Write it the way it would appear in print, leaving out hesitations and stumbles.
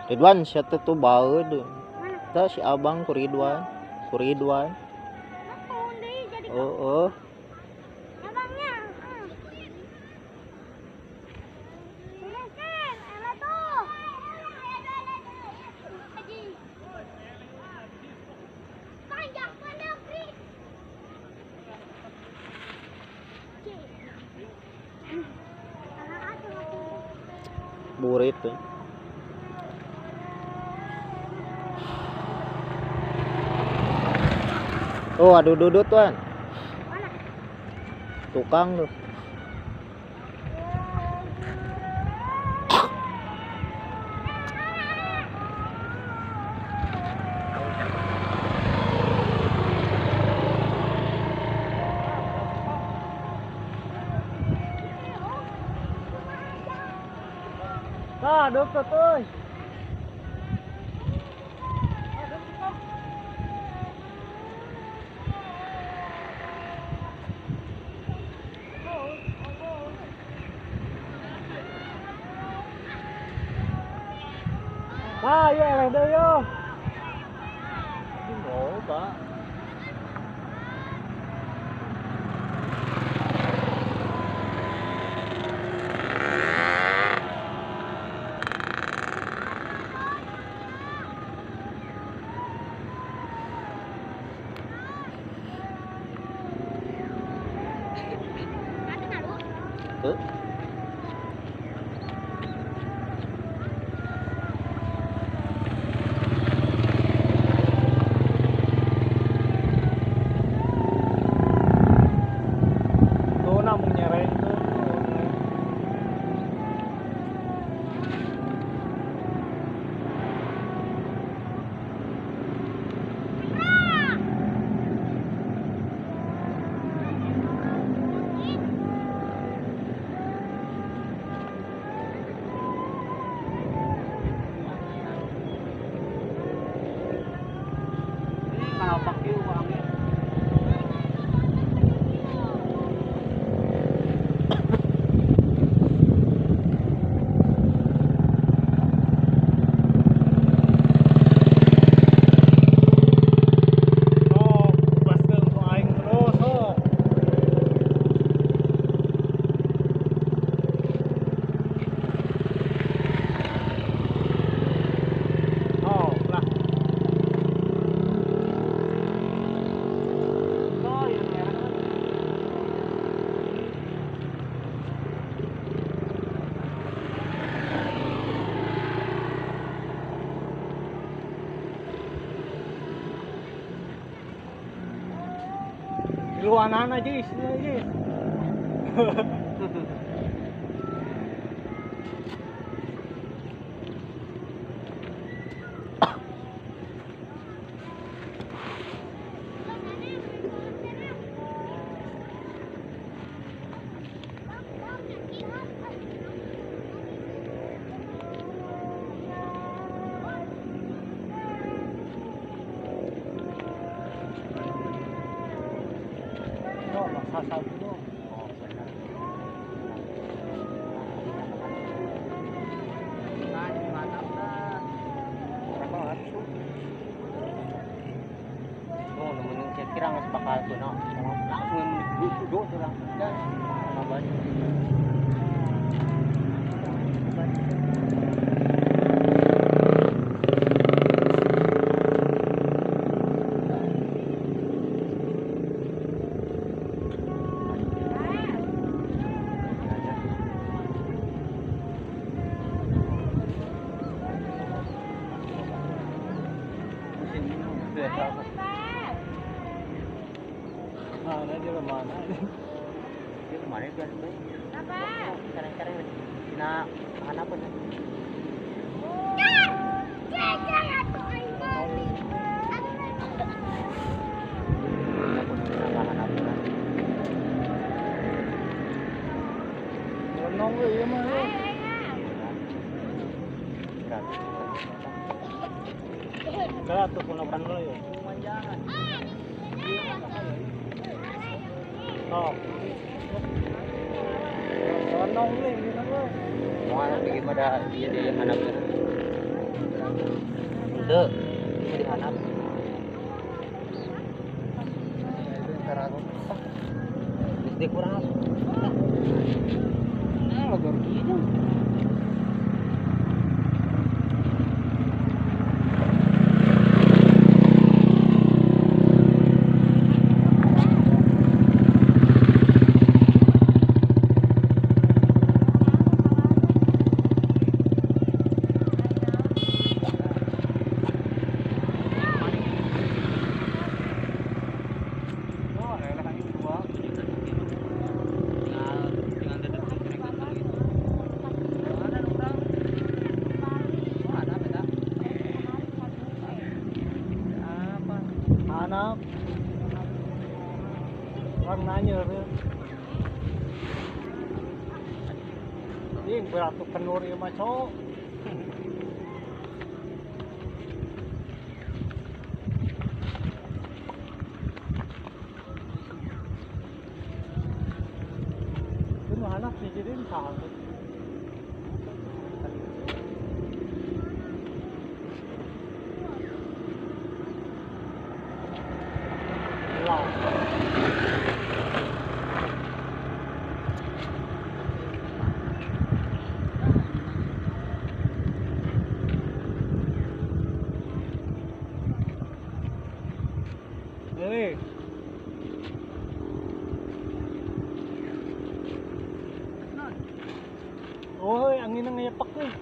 Ridwan siapa tuh bae deh. Tah si abang ku Ridwan, ku Ridwan. Oh, oh. Abangnya. Burit tuh. Oh, aduh dudut tuan. Tukang tuh. Ah, dudut tuh. Ah, iya eleh deui yo. Loba. Tuh. Luanan aja isinya aja. Kira nggak bakal tuh no, langsung duduk tuh lah, dan Mana dia mana? Dia kemarin biar baik. Apa? Sekarang-sekarang na hanapon. Renong iya mah. Tuh punapan dulu ya. Oh. Renong nih, Mau bikin pada dia dia hanapon. Henteu, dihanap. Geus dikuras. Nah, logor kieu. Anak orang nanya ini beratu kenur ya maco. Itu anak sih jadi salah. Ini oh, angin ngeyepak nih.